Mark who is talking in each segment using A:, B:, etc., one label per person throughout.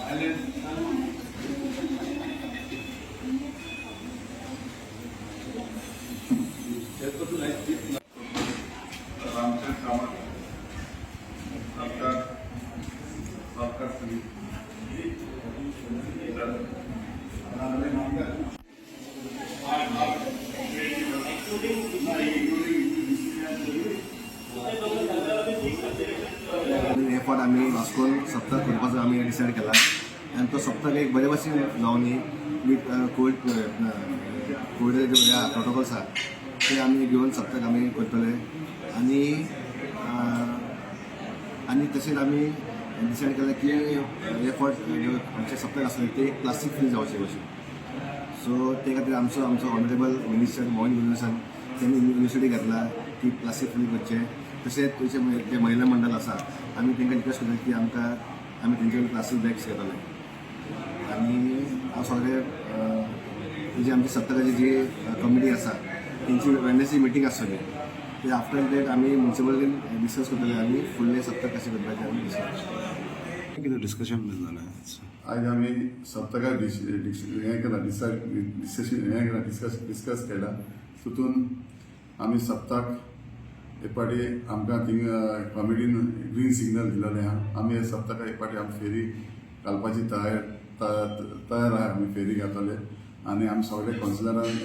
A: Ramchand Kamat, Sarkar, Sarkar Singh.
B: हे फावट आमी वास्कोन सप्तक करपाचो आमी डिसायड केला आनी तो सप्तक एक बरे भाशेन जावनी विथ कोवीड, कोविडाचे जे प्रोटोकॉल्स आहा ते आमी घेवन सप्तक आमी करतले. आनी आनी तशेंच आमी डिसायड केलां की हे फावट आमचे सप्तक आसतले ते प्लास्टीक फ्री जावचे भशेन. सो ते खातीर आमचो ऑनरेबल मिनिस्टर मोहन गुन्यांव त्यांनी इनिशिएटीव घेतला की प्लास्टीक फ्री करचें. तशेंच थंयचे जे महिला मंडळ आसा, आमी तांकां रिक्वेस्ट करता की आमकां आमी तेंचे कडेन प्लास्टीक बॅग्स घेतले. आनी हांव सगळे जी आमची सप्तकाची जी कमिटी आसा तेंची वेडनेसडे मिटींग आसतली. ते आफ्टर that आमी म्युन्सिपल डिस्कस करतले आनी फुडले सप्तक कशें करपाचें आमी डिस्कस करतले.
C: कितें डिस्कशन बीन जालें?
A: आयज आमी सप्तकाक हें केलां, डिसायड, डिसिशन हें केलां, डिस्कस केला. तितून आमी सप्ताक एक फावटी आमकां थिंग कमिटीन ग्रीन सिग्नल दिलेलें आहा. आमी हे सप्तकाक एक फावटी आमी फेरी घालपाची तयार आहा. आमी फेरी घातले आनी आमी सगळे कावन्सिलरान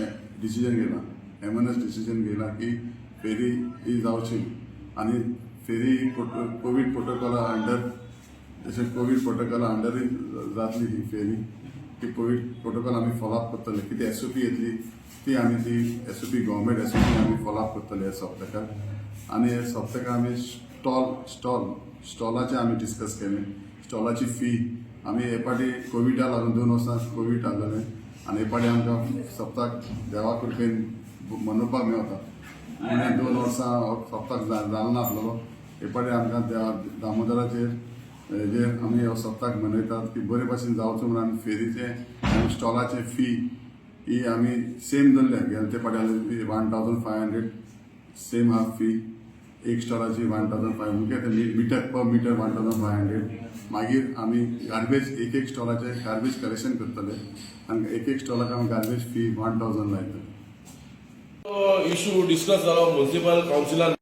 A: डिसिजन घेयलां, एमएनएस डिसिजन घेयलां की फेरी ही जावची आनी फेरी ही कोवीड प्रोटोकॉला अंडर, जशें कोवीड प्रोटोकॉला अंडरूय जातली ही फेरी, की कोवीड प्रोटोकॉल आमी फॉलोअप करतले. कितें एसओपी येतली ती आमी ती एसओपी, गव्हर्मेंट एसओपी आमी फॉलोअप करतले ह्या सप्तकाक. आनी हे सप्तकाक आमी स्टॉल स्टॉलाचें आमी डिस्कस केलें. स्टॉलाची फी आमी हे फावटी कोविडा लागून, 2 वर्सां कोवीड आहलेलें आनी हे फावटी आमकां सप्तक देवा कृपेन मनोवपाक मेवता. उणे 2 वर्सां सप्तक जालो नासलेलो. हे फावटी आमकां देवा दामोदराचेर हेजेर आमी हो सप्तक मनयतात की बरे भाशेन जावचो म्हणून आमी फेरीचे आनी स्टॉलाचे फी ही आमी सेम दवरल्या. गेले ते फावटी 1500 सेम आहा फी एक स्टॉलाची, 1500 म्हणजे ते meter per meter 1500. मागीर आमी गार्बेज, एक एक स्टॉलाचे गार्बेज कलेक्शन करतले आनी एक एक स्टॉलाक आमी गार्बेज फी 1000 लायतले.
D: इशू डिस्कस जालो म्युन्सिपल कावन्सिलान.